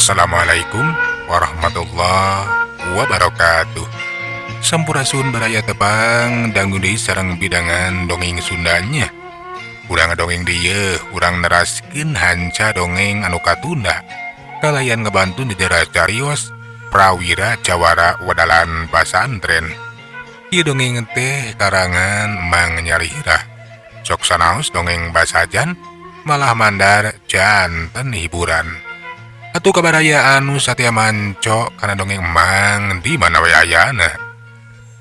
Assalamualaikum warahmatullahi wabarakatuh. Sampurasun baraya tepang dangu deui sareng bidangan dongeng Sundanya. Urang dongeng dieu urang neraskeun hanca dongeng anu katunda. Kalayan ngabantu di daerah carios Prawira Jawara Wadalan Pasantren. Ieu dongeng teh karangan Mang Nyalira. Sok sanaos dongeng basajan malah mandar janten hiburan. Atuh kabaraya anu satya manco kana dongeng Emang di mana we ayana.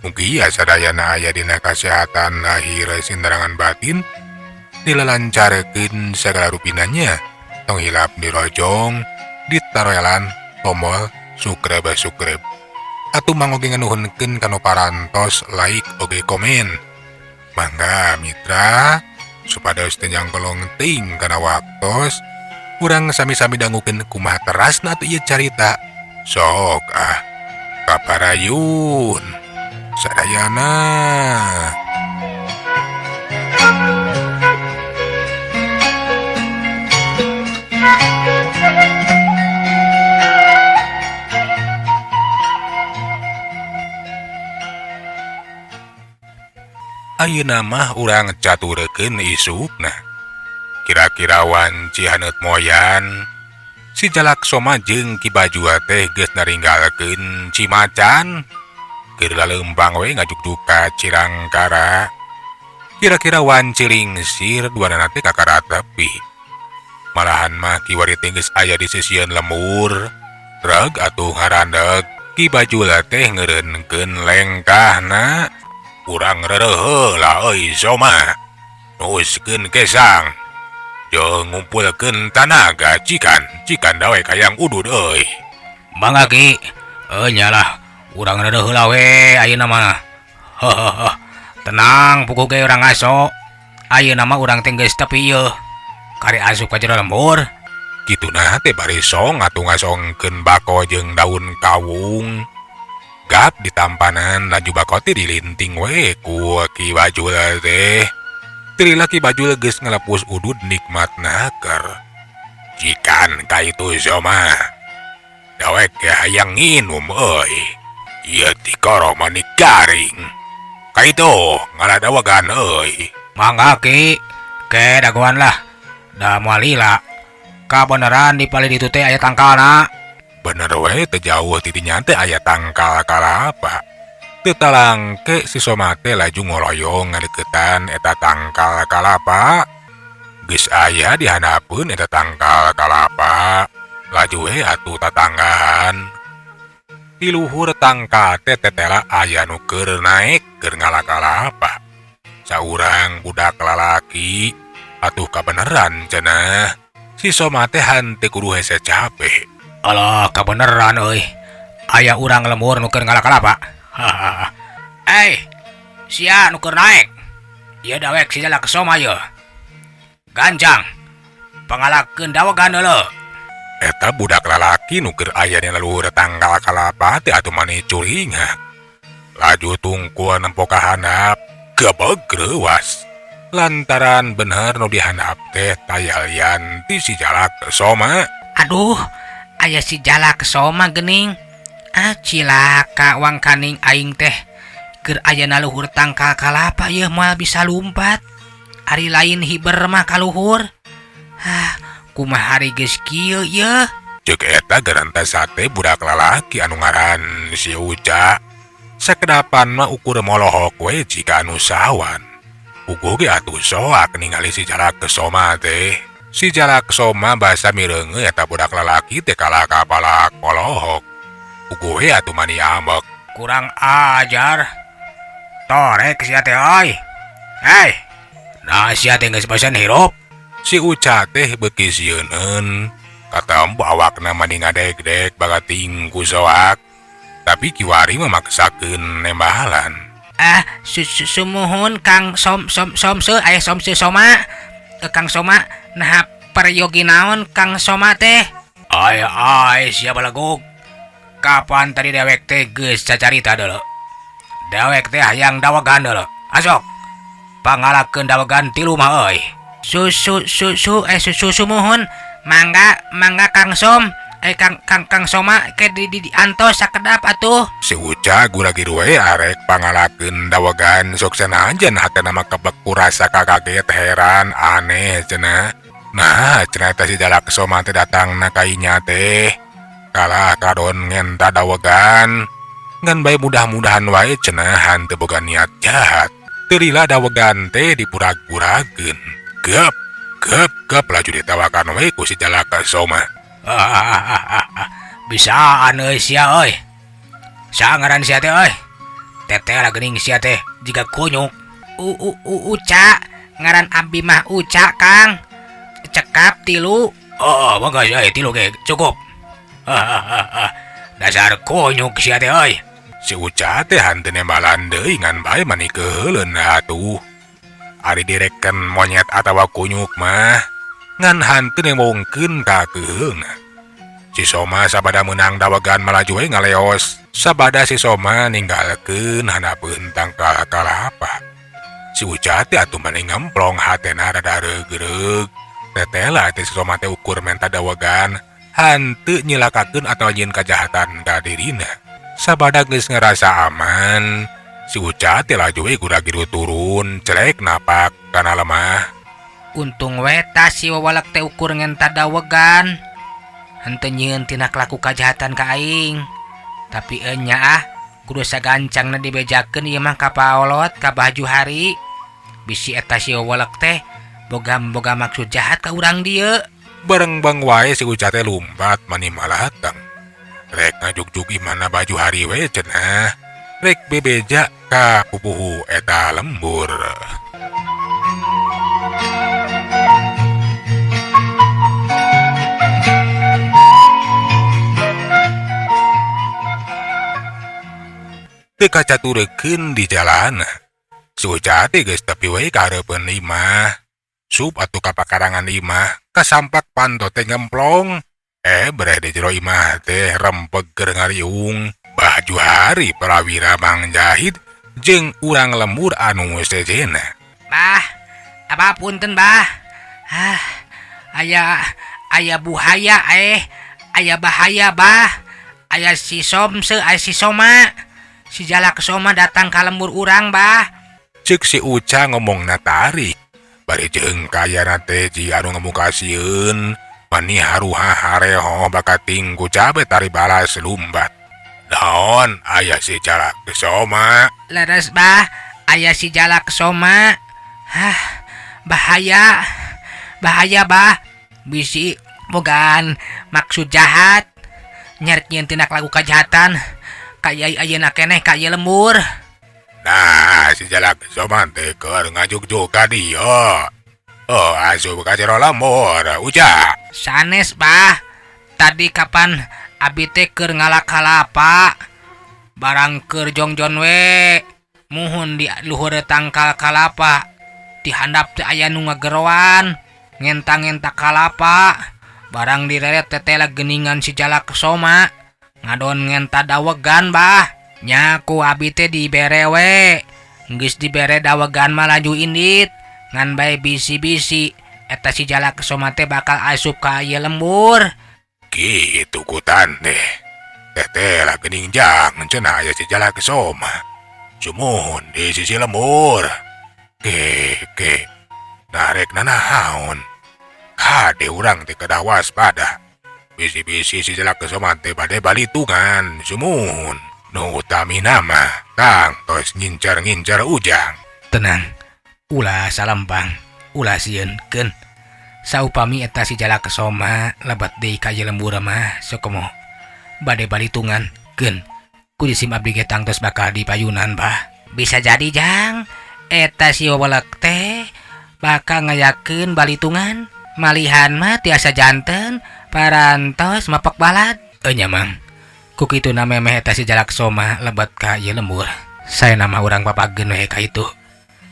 Mugia sadayana aya dina kasehatan lahir sindarangan batin dilalancarkeun sagala rupinanya tong hilap dirojong ditaroelan tombol subscribe subscribe. Atuh mang oge nganuhunkeun kanu parantos like oge komen. Mangga mitra supados teu nyangkolong teuing kana waktos urang sami-sami dangukeun kumaha terasna atuh ieu carita. Sok ah kaparayun sadayana. Ayeuna mah urang caturekeun isukna. Kira-kira wanci haneut moyan si Jalak Soma jeung Ki Bajul teh geus naringgalkeun Cimacan. Keur laleumpang we ngajuk ka Cirangkara. Kira-kira wanci lingsir duanana teh kakara tepi. Malahan mah kiwari teh geus aya di sisieun lemur. Reg atuh ngarandeg Ki Bajul teh ngeureunkeun lengkahna. Urang reureuh heula euy Soma. Nuuskeun kesang. Jeung ngumpulkeun tanaga cikan, cikan dawe hayang udud euy. Mangga Ki, nya lah urang reureuh heula we ayeuna mah. Heuheuh. Tenang puguh ge urang ngaso. Ayeuna mah urang teh geus tepi ieu. Kari asup ka jero lembur. Kituna teh bari song atuh ngasongkeun bako jeung daun kawung. Gap ditampanan laju bako teh dilinting we ku Ki Bajul teh. Teu lila Ki Bajul geus ngalepus udud nikmat naker. Cikan ka itu Soma. Dawek ge hayang nginum euy. Ieu tikoro mani garing. Ka itu ngaladawagan euy. Mangga Ki, ke dagoan lah. Da moal lila. Kabeneran di palih ditu teh aya tangkalna. Bener we teu jauh ti dinya teh aya tangkal kalapa. Teu talangke si Soma teh laju ngoloyong ngadeukeutan eta tangkal kalapa. Geus aya di handapeun eta tangkal kalapa. Laju we atuh tatanggahan. Di luhur tangkal teh tetela aya nu keur naek keur ngala kalapa. Saurang budak lalaki atuh kabeneran cenah. Si Soma teh henteu kudu hese capek. Alah kabeneran euy. Aya urang lembur nu keur ngala kalapa. Hahaha. Sia nu keur naek. Ieu dawek si Jalak Soma ieu. Ganjang. Pangalakeun dawegan heuleuh. Eta budak lalaki nu keur aya dina luhur tangkal kalapa teh atuh mani curingah. Laju tungkul nempo ka handap, gebeg reuwas. Lantaran bener nu dihandap teh tayalian ti si Jalak Soma. Aduh, aya si Jalak Soma geuning. Ah cilaka wangkaning aing teh. Keur aya na luhur tangkal kalapa ieu moal bisa lumpat. Ari lain hiber mah ka luhur. Hah, kumaha ari geus kieu ieu? Ceuk eta garanta sate budak lalaki anu ngaran si Uca. Sakedapan mah ukur molohok we jika anu sawan. Puguh ge atuh soak ningali si Jalak Soma teh. Si Jalak Soma basa mireungeun eta budak lalaki teh kalah kapalak molohok. Puguh we atuh mani ambek. Kurang ajar. Torek sia teh euy. Hei. Nah sia teh geus bosan hirup. Si Uca teh beuki sieuneun. Katempo awakna mani ngadegdeg bagating ku soak. Tapi kiwari mah maksakeun nembalan. Ah, sumuhun Kang Som Som Somse aya Somse Soma. Kang Soma nah peryogi naon Kang Soma teh? Ai ai sia balegug. Kapan tadi dewek teh geus cacarita deuleu. Dewek teh hayang dawegan deuleu. Asok. Pangalakeun dawegan tilu mah euy. Susu susu susu sumuhun. Mangga mangga Kang Som. Eh Kang Kang Kang Soma ke di, di, di antos sakedap atuh. Si Uca gura-giru we arek pangalakeun dawegan sok sanajan hatena mah kebek ku rasa kakaget heran aneh cenah. Nah, cenah teh si Jalak Soma teh datangna ka inya teh. Kalah kadon ngenta dawegan. Ngan bae mudah-mudahan wae cenah hanteu boga niat jahat. Teu lila dawegan teh dipurag-puragkeun. Gep, gep, gep laju ditawakan we ku si Jalak Soma. Bisaan euy sia euy. Saha ngaran sia teh euy? Teteh lah geuning sia teh jiga kunyuk. U u u Uca, ngaran abdi mah Uca, Kang. Cekap tilu. Oh, mangga euy tilu ge cukup. Dasar kunyuk sia teh euy. Si Uca teh hanteu nembalan deui ngan bae mani keuheuleun atuh. Ari direken monyet atawa kunyuk mah ngan hanteu nembongkeun ka keuheulna. Si Soma sabada meunang dawegan malaju we ngaleos. Sabada si Soma ninggalkeun handapeun tangkal kalapa. Si Uca teh atuh mani ngemplong hatena rada reug-reug. Tetela teh si Soma teh ukur menta dawegan hanteu nyilakakeun atawa nyieun kajahatan ka dirina. Sabada geus ngarasa aman, si Uca teh laju we gura-giru turun celek napak kana lemah. Untung we tah si wawalek teh ukur ngenta dawegan. Henteu nyieun tina kalaku kajahatan ka aing. Tapi enya ah, kudu sagancangna dibejakeun ieu mah ka paolot ka Bah Juhari. Bisi eta si wawalek teh boga-boga maksud jahat ka urang dieu. Barengbang wae si Uca teh lumpat mani malatang. Rek ngajugjug imahna Bah Juhari we cenah. Rek bebeja ka pupuhu eta lembur. Teu kacaturekeun di jalan. Si Uca teh geus tepi we ka hareupeun imah. Sup atuh ka pakarangan imah, kasampak panto teh ngemplong. Breh di jero imah teh rempeg keur ngariung. Bah Juhari prawira Mang Jahid jeung urang lembur anu sejena. Bah, abah punten bah. Ah, aya aya buhaya aya bahaya bah. Aya si Somse, aya si Soma. Si Jalak Soma datang ka lembur urang bah. Ceuk si Uca ngomongna tarik. Bari jeung kayana teh ji anu ngemuka sieun. Mani haruha hareho bakating ku cabe tari balas lumbat. Naon aya si Jalak Soma? Leres bah, aya si Jalak Soma. Hah, bahaya. Bahaya bah. Bisi bogaan maksud jahat. Nyarek nyieun tindak laku kajahatan. Ka ieu ayeuna keneh ka ieu lembur. Nah, si Jalak Soma teh keur ngajugjug ka dieu. Oh, asup ka jero lembur, Uca. Sanes bah. Tadi kapan abi teh keur ngalak kalapa. Barang keur jongjon we. Muhun di luhur tangkal kalapa. Di handap teh aya nu ngageroan. Ngentang-ngenta kalapa. Barang direret tetela geningan si Jalak Soma. Ngadon ngenta dawegan bah. Nya ku abi teh dibere we. Geus dibere dawegan mah laju indit. Ngan bae bisi-bisi eta si Jalak Soma teh bakal asup ka ieu lembur. Kitu kutan teh. Teteh lah geuning jang cenah aya si Jalak Soma. Sumuhun di sisi lembur. Ke ke. Narek nanahaon. Kade urang teh kedah waspada. Bisi-bisi si Jalak Soma teh bade balitungan. Sumuhun. Nu utamina mah tang tos ngincar-ngincar ujang. Tenang. Ulah salempang, ulah sieun keun. Saupami eta si Jalak Soma lebat deui ka ieu lembur mah sokomo bade balitungan keun. Ku jisim abdi ge tangtos bakal dipayunan bah. Bisa jadi jang eta si wawalek teh bakal ngayakeun balitungan. Malihan mah tiasa janten parantos mapek balad. Nya mang. Ku kituna memeh eta si Jalak Soma lebat ka ieu lembur. Saena mah urang papageun we ka itu.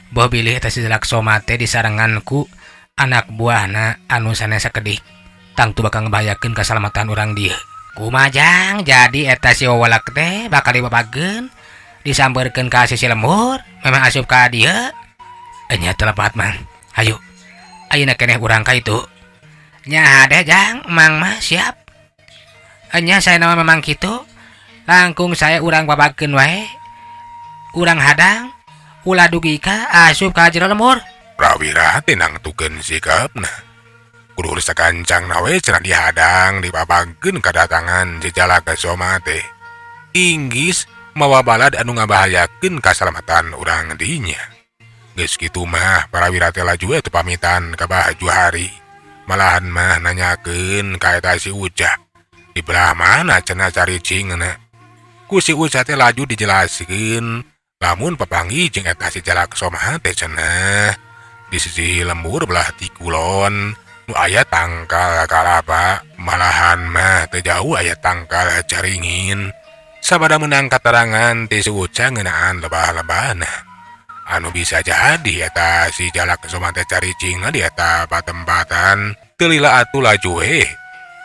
Boh bilih eta si Jalak Soma teh disarengan ku anak buahna anu sanes sakedik. Tangtu bakal ngebahayakeun kasalamatan urang dieu. Kumaha jang jadi eta si wawalek teh bakal dipapageun disampeurkeun ka sisi lembur memang asup ka dieu. Nya teu lepat mang. Hayu. Ayeuna keneh urang ka itu. Nya deh jang, mang mah siap. Enya saya nama memang kitu. Langkung saya urang babakeun wae. Urang hadang ulah dugi ka asup ka jero lembur. Prawira teh nangtukeun sikapna. Kudu sakancangna we cenah dihadang dibabagkeun kadatangan si Jalak Soma teh. Inggis mawa balad anu ngabahayakeun kasalamatan urang dinya. Geus kitu mah Prawira teh laju we teu pamitan ka Bah Juhari. Malahan mah nanyakeun ka eta si Uca. Di belah mana cenah caricingna. Ku si Uca teh laju dijelaskeun lamun papanggih jeung eta si Jalak Soma teh cenah. Di sisi lembur belah ti kulon nu aya tangkal kalapa, malahan mah teu jauh aya tangkal caringin. Sabada meunang katerangan ti si Uca ngeunaan lebah-lebahna. Anu bisa jadi eta si Jalak Soma teh caricingna di eta patempatan. Teu lila atuh laju we.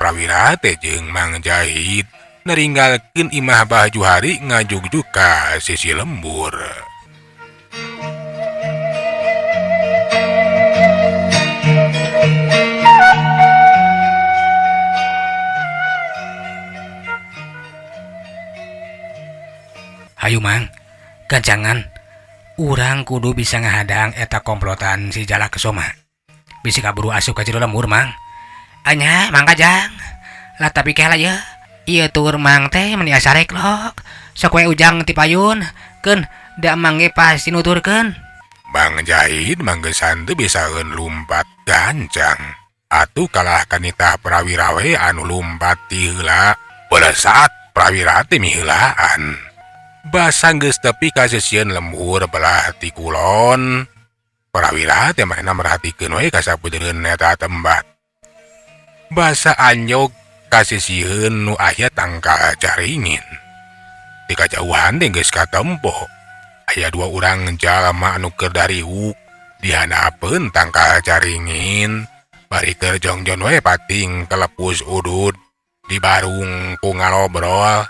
Prawira teh jeung Mang Jahid naringgalkeun imah Bah Juhari ngajugjug ka sisi lembur. Hayu Mang, gancangan urang kudu bisa ngahadang eta komplotan si Jalak Soma. Bisi kaburu asup ka jero lembur Mang. Anya Mang Kajang. Lah tapi kela ye. Ieu tur Mang teh meni asa reklok. Sok we ujang ti payun keun da Mang ge pasti nuturkeun. Mang Jahid manggesan teu bisaeun lumpat gancang. Atuh kalah kanitah Prawira we anu lumpat ti heula. Pada saat Prawira teh miheulaan. Basa geus tepi ka sisieun lembur belah ti kulon. Prawira teh manehna merhatikeun we ka sapudereun eta tempat. Basa anyog ka sisieun nu aya tangkal caringin. Di kajauhan teh geus katempo. Aya dua urang jalma anu keur dariwuk di handapeun tangkal caringin. Bari keur jongjon we pating telepus udud di barung ku ngalobrol.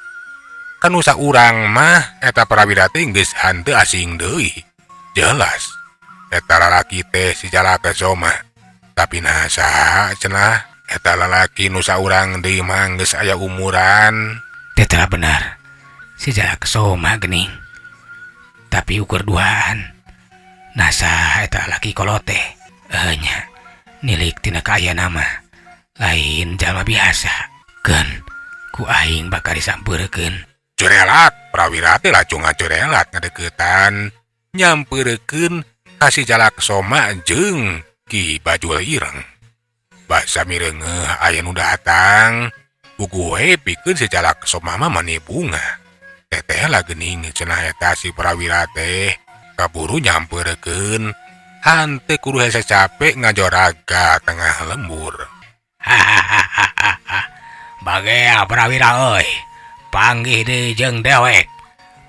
Kanu saurang mah eta Prawira teh geus hanteu asing deui. Jelas eta lalaki teh si Jalak Soma. Tapi nah saha cenah eta lalaki nu saurang deui mah geus aya umuran. Teh telah benar si Jalak Soma geuning. Tapi ukur duaan. Nah saha eta lalaki kolot teh? Nya nilik tina kaayaan mah lain jalma biasa. Keun ku aing bakal disampeurkeun. Curelat, Prawira teh laju ngacurelat ngadeukeutan nyampeurekeun ka si Jalak Soma jeung Ki Bajul Ireng. Basa mireungeuh aya nu datang, puguh we pikeun si Jalak Soma mah mani bunga. Teteh lah geuning cenah eta si Prawira teh kaburu nyampeurkeun hanteu kudu hese capek ngajorag ka tengah lembur. Hahaha. Bagea Prawira euy. Panggih deui jeung dewek.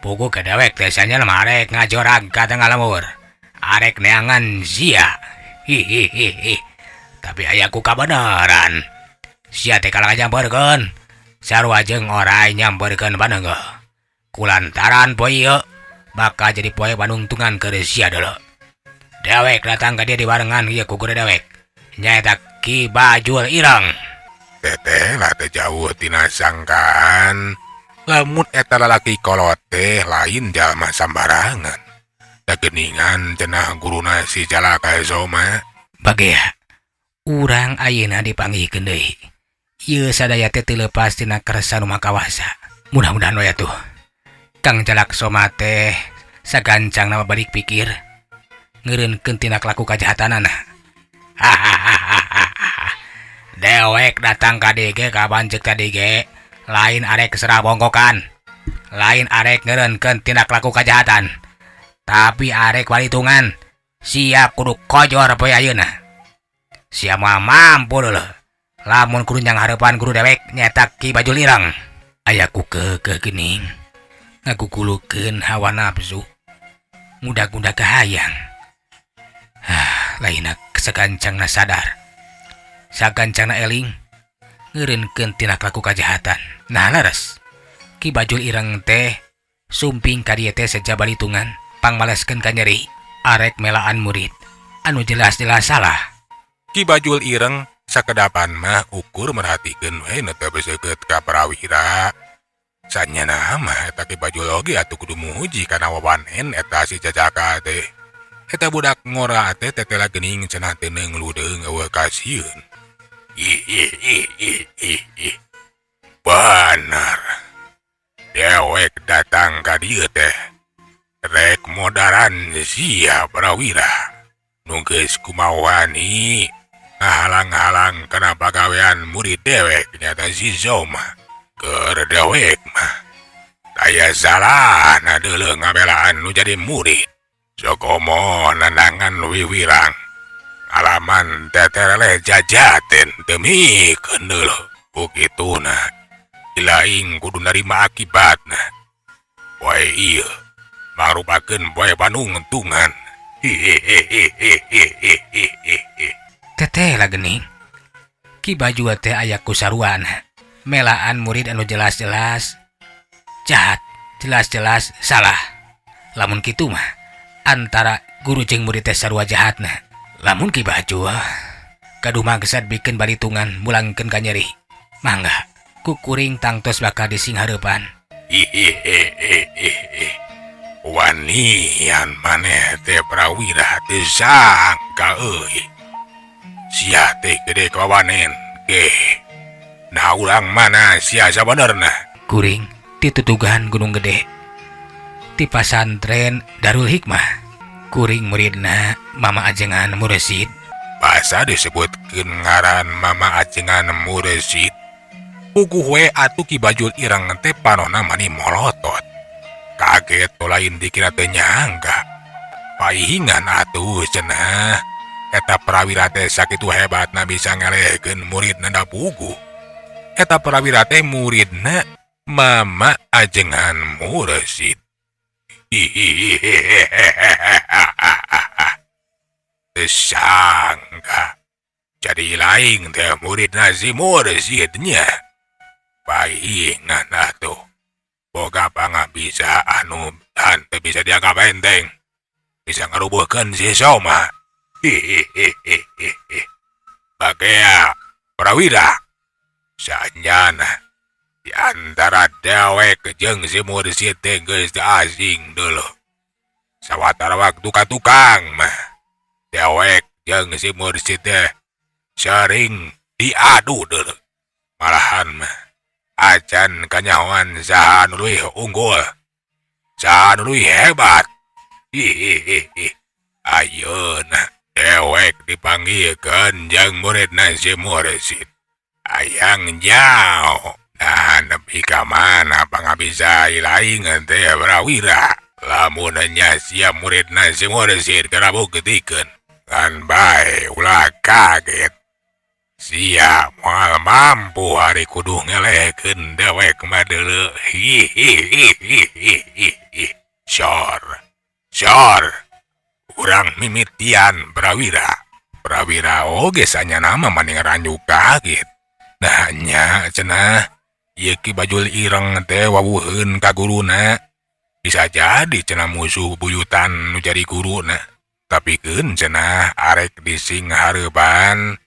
Puguh ke dewek teh sanyal marek ngajorag ka tengah lembur. Arek neangan sia. Hihihi. Tapi aya ku kabeneran. Sia teh kalah nyamperkeun. Sarua jeung orai nyamperkeun banengeuh. Kulantaran poe ieu bakal jadi poe panungtungan keur sia deuleu. Dewek datang ka dieu dibarengan ieu ku guru dewek. Nyaeta Ki Bajul Ireng. Teteh lah teh jauh tina sangkaan. Lamun eta lalaki kolot teh lain jalma sambarangan. Da geuningan cenah guruna si Jalak Soma. Bagea urang ayeuna dipanggihkeun deui. Ieu sadaya teh teu leupas tina kersa nu makawasa. Mudah-mudahan we atuh. Kang Jalak Soma teh sagancangna balik pikir ngeureunkeun tina kalaku kajahatanana. Hahaha. Dewek datang ka dieu ge ka banceuk tadi ge lain arek serah bongkokan. Lain arek ngeureunkeun tina kalaku kajahatan. Tapi arek walitungan. Siap kudu kojor poe ayeuna. Sia moal mampu leuh. Lamun kudu nyanghareupan guru dewek nyaeta Ki Bajul Ireng. Aya ku keukeuh geuning ngagugulukeun hawa nafsu. Mudah-mudah kahayang. Lainna sagancangna sadar. Sagancangna eling ngeureunkeun tina kalaku kajahatan. Nah leres. Ki Bajul Ireng teh sumping ka dieu teh seja balitungan pangmaleskeun ka nyeri arek melaan murid anu jelas-jelas salah. Ki Bajul Ireng Sakedapan mah ukur merhatikeun we nu teu beseukeut ka Prawira. Sanyana mah eta Ki Bajul oge atuh kudu muji kana wawanen eta si jajaka teh. Eta budak ngora teh tetela geuning cenah teu ludeung eueuh kasieun. Ih ih ih ih ih ih. Bener. Dewek datang ka dieu teh. Rek modaran sia Prawira. Nu geus kumawani ngahalang-halang kana pagawean murid dewek nyata si Soma. Keur dewek mah daya salah na deuleu ngabelaan nu jadi murid. Sokomo nandangan wiwirang. Alaman tetereleh jajaten teu mikeun deuleu. Ku kituna ilaing kudu narima akibatna. Poe ieu mangrupakeun poe panungtungan. Hihihihihihihihi. Teteh lah gening. Ki Bajul teh aya kusaruan. Melaan murid anu jelas-jelas jahat, jelas-jelas salah. Lamun kitu mah antara guru jeung murid teh sarua jahatna. Lamun Ki Bajul gaduh maksad bikin balitungan mulangkeun ka nyeri. Mangga ku kuring tangtos bakal disinghareupan. Hihihihihi. Wanian maneh teh Prawira teu sangka euy. Sia teh gede kawanen geh. Nah urang mana sia sabenerna? Kuring titutugan Gunung Gede. Ti pasantren Darul Hikmah. Kuring muridna Mama Ajengan Mursid. Basa disebutkeun ngaran Mama Ajengan Mursid. Puguh we atuh Ki Bajul Ireng teh panonna mani molotot. Kaget lain dikira teu nyangka. Paihingan atuh cenah. Eta Prawira teh sakitu hebatna bisa ngelehkeun muridna da puguh. Eta Prawira teh muridna Mama Ajengan Mursid. Teu sangka jadi lain teh muridna si Mursidnya. Paingan atuh. Boga pangabisa anu henteu bisa dianggap enteng. Bisa ngarubuhkeun si Soma. Hihihihihi. Bagea Prawira. Sanyana di antara dewek jeung si Mursid teh geus teu asing deuleu. Sawatara waktu ka tukang mah dewek jeung si Mursid teh sering diadu deuleu. Malahan mah acan kanyahoan saha nu leuwih unggul, saha nu leuwih hebat. Hihihihi. Ayeuna dewek dipanggilkeun jeung muridna si Mursid. Hayang jauh. Nah, nepi ka mana pangabisa ilaing teh Prawira. Lamun nya sia muridna si Mursid kana buktikeun. Ngan bae ulah kaget. Sia moal mampu hari kudu ngelehkeun dewek mah deuleu. Hihihihihihi. Sor. Sor. Urang mimitian Prawira. Prawira oge sanyana mah mani ngaranjuk kaget. Nah nya cenah ieu Ki Bajul Ireng teh wawuheun ka guruna. Bisa jadi cenah musuh buyutan nu jadi guruna. Tapi keun cenah arek disinghareupan.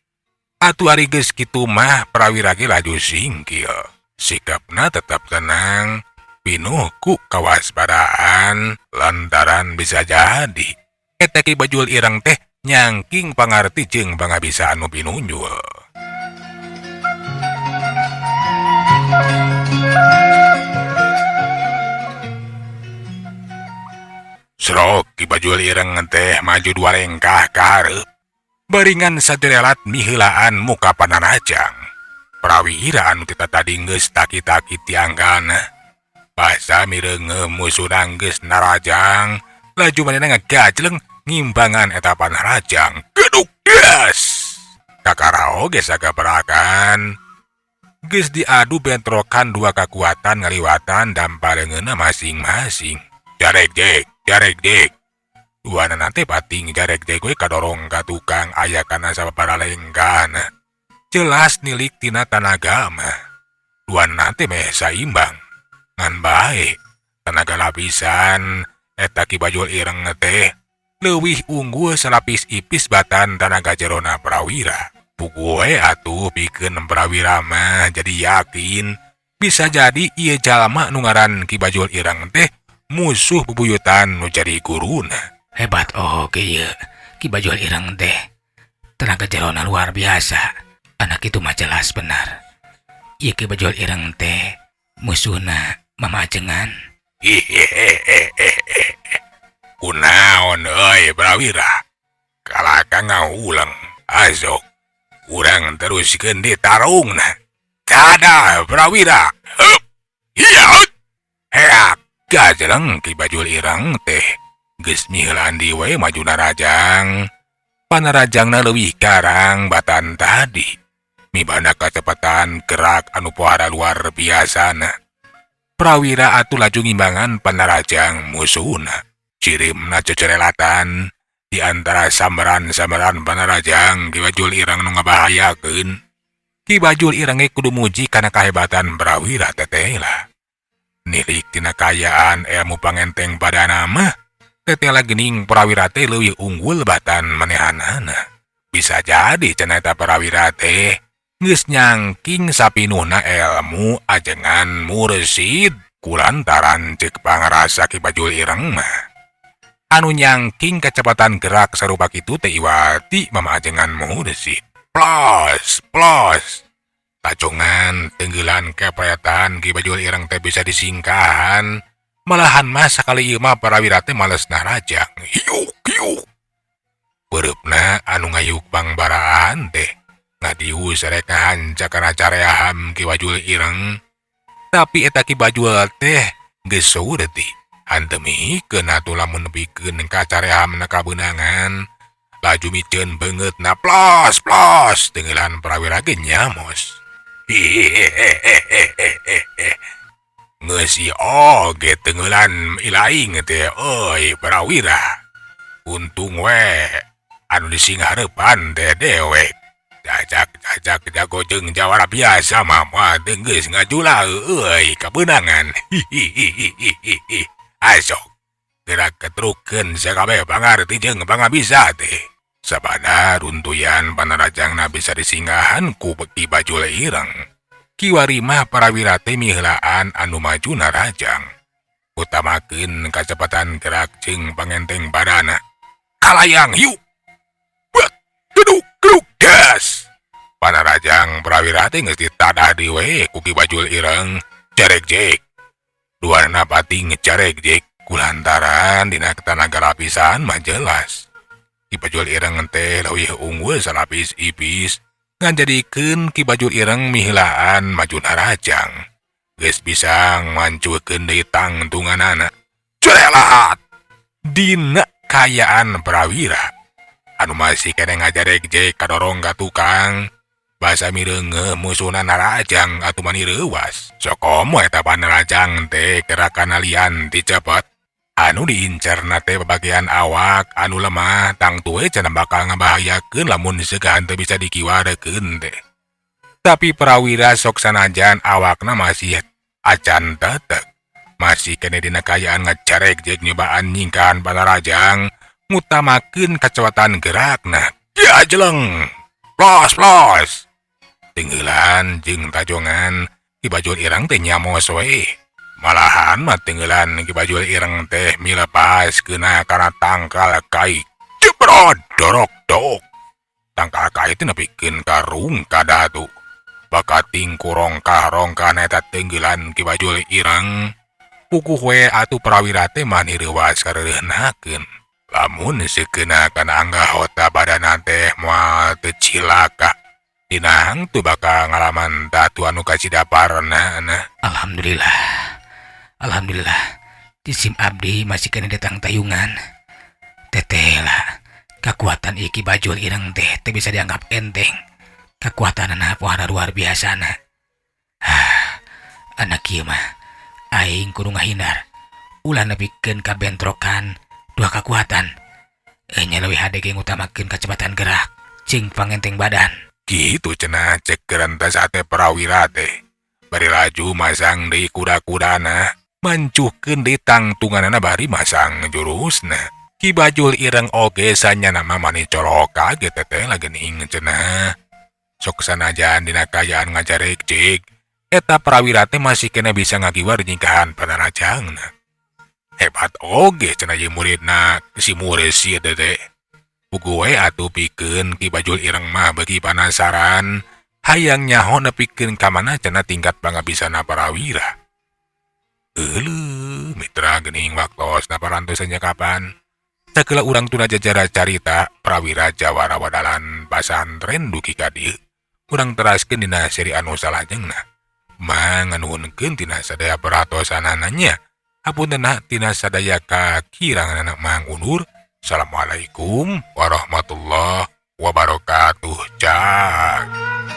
Atuh ari geus kitu mah Prawira ge laju singkil. Sikapna tetap tenang, pinuh ku kawaspadaan lantaran bisa jadi eta Ki Bajul Ireng teh nyangking pangarti jeung pangabisaan nu pinunjul. Srok Ki Bajul Ireng teh maju dua lengkah ka hareup. Baringan saderelat miheulaan muka panarajang. Prawira anu tita tadi geus taki-taki tianggana. Basa mireungeuh musuhna geus narajang, laju manehna ngagajleng ngimbangan eta panarajang. Geduk gas. Kakara oge sagabarakan. Geus diadu bentrokan dua kakuatan ngaliwatan dampaleungeunna masing-masing. Jarek jek, jarek jek. Duana teh pating jarek jek we kadorong ka tukang aya kana sababaraha lengkahna. Jelas nilik tina tanaga mah. Duana teh meh saimbang. Ngan bae tanaga lapisan eta Ki Bajul Ireng teh leuwih unggul salapis ipis batan tanaga jerona Prawira. Puguh we atuh pikeun Prawira mah jadi yakin bisa jadi ieu jalma nu ngaran Ki Bajul Ireng teh musuh bubuyutan nu jadi guruna. Hebat oge ieu Ki Bajul Ireng teh. Tenaga jerona luar biasa. Anak itu mah jelas benar. Ieu Ki Bajul Ireng teh musuhna Mama Ajengan. Kunaon euy Prawira? Kalaka ngahuleng. Azok urang teruskeun di tarungna. Tada Prawira. Hup. Hiya. Heak. Gajeleng Ki Bajul Ireng teh geus miheulaan deui we maju narajang. Panarajangna leuwih garang batan tadi. Mibanda kacepatan gerak anu pohara luar biasana. Prawira atuh laju ngimbangan panarajang musuhna. Cirimna cecerelatan di antara sambaran-sambaran panarajang Ki Bajul Ireng nu ngabahayakeun. Ki Bajul Ireng ge kudu muji kana kahebatan Prawira tetela. Nilik tina kayaan ilmu pangenteng badana mah, tetela geuning Prawira teh leuwih unggul batan manehanana. Bisa jadi cenah eta Prawira teh geus nyangking sapinuhna ilmu ajengan mursid kulantaran ceuk pangarasa Ki Bajul Ireng mah. Anu nyangking kecepatan gerak sarupa kitu teh iwati Mama Ajengan mursid. Plos, plos. Tajongan tenggelan kepretan Ki Bajul Ireng teh bisa disingkahan. Malahan mah sakali ieu mah Prawira teh males narajang. Hiuk hiuk. Peureupna anu ngayuk pangbaraan teh ngadius rek ngahancak kana careaham Ki Bajul Ireng. Tapi eta Ki Bajul teh geus surti. Henteu mihikeun atuh lamun nepikeun ka carehamna kabeunangan. Laju miceun beungeutna plos plos tenggelan Prawira ge nyamos. Hehehehehehe. Ngeusi oge tenggelan ilaing teh euy Prawira. Untung we anu disinghareupan teh dewek. Jajak-jajak jago jeung jawara biasa mah moal geus ngajula euy kabeunangan. Hihihihihi. Asok gerak ketrukeun sakabeh pangarti jeung pangabisa teh. Sabada runtuyan panarajangna bisa disinggahan ku Ki Bajul Ireng. Kiwari mah Prawira teh miheulaan anu maju narajang. Utamakeun kacepatan gerak jeung pangenteng badana. Kalayang hiuk. Buat geduk geduk das. Panarajang Prawira teh geus ditadah deui we ku Ki Bajul Ireng. Jarek jek. Duanana pating jarek jek kulantaran dina tanaga lapisan mah jelas. Ki Bajul Ireng teh leuwih unggul salapis ipis ngajadikeun Ki Bajul Ireng miheulaan maju narajang. Geus bisa mancukeun deui tangtunganana. Curelat! Dina kayaan Prawira anu masih keneh ngajarek jek kadorong ka tukang. Basa mireungeuh musuhna narajang atuh mani reuwas. Sokomo eta panarajang teh gerakan lian ti cepet. Anu diincerna teh babagian awak anu lemah tangtu we cenah bakal ngabahayakeun lamun seugahan teu bisa dikiwarekeun teh. Tapi Prawira sok sanajan awakna masih acan tetek. Masih keneh dina kayaan ngajarek jek nyobaan nyingkahan panarajang ngutamakeun kacepatan gerakna. Ya jeleng. Plos plos. Tenggelan jeung tajongan Ki Bajul Ireng teh nyamos we. Malahan mah tenggelan Ki Bajul Ireng teh milepas kena kana tangkal kai. Jebrod dorok dok. Tangkal kai teh nepikeun ka rungkad atuh. Bakating ku rongkah-rongkah eta tenggelan Ki Bajul Ireng. Puguh we atuh Prawira teh mah reuwas kareureunhakeun. Lamun sekeuna kana anggota badana teh moal teu cilaka. Dinang tuh bakal ngalaman tatu anu kacida parna nah. Alhamdulillah. Alhamdulillah. Jisim abdi masih keneh datang tayungan. Tetela kekuatan Ki Bajul Ireng teh teu bisa dianggap enteng. Kekuatanana pohara luar biasana. Hah, anak ieu mah aing kudu ngahindar. Ulah nepikeun ka bentrokan dua kekuatan. Nya leuwih hade ge ngutamakeun kecepatan gerak jeung pangenteng badan. Gitu cenah cek gerentas ate Prawira teh. Bari laju masang deui kuda-kudana, mancuhkeun deui tangtunganana bari masang jurusna. Ki Bajul Ireng oge sanyana mah mani coloka ge teteh geuning cenah. Sok sanajan dina kaayaan ngajarek cik, eta prawira teh masih keneh bisa ngagiwar nyingkahan panarajangna. Hebat oge cenah ieu muridna si Mures ieu teh. Puguh we atuh pikeun Ki Bajul Ireng mah beuki panasaran, hayang nyaho nepikeun ka mana cenah tingkat pangabisana parawira. Euleuh, mitra geuning waktosna parantos kapan. Sakeula urang tunda jajara carita Prawira Jawara Wadalan Pasantren dugi ka dieu. Urang teraskeun dina seri anu salajengna. Manganuhunkeun tina sadaya perhatosanana nya. Hapuntenna tina sadaya kakiranganana, Mang undur. Assalamualaikum warahmatullahi wabarakatuh. Cak.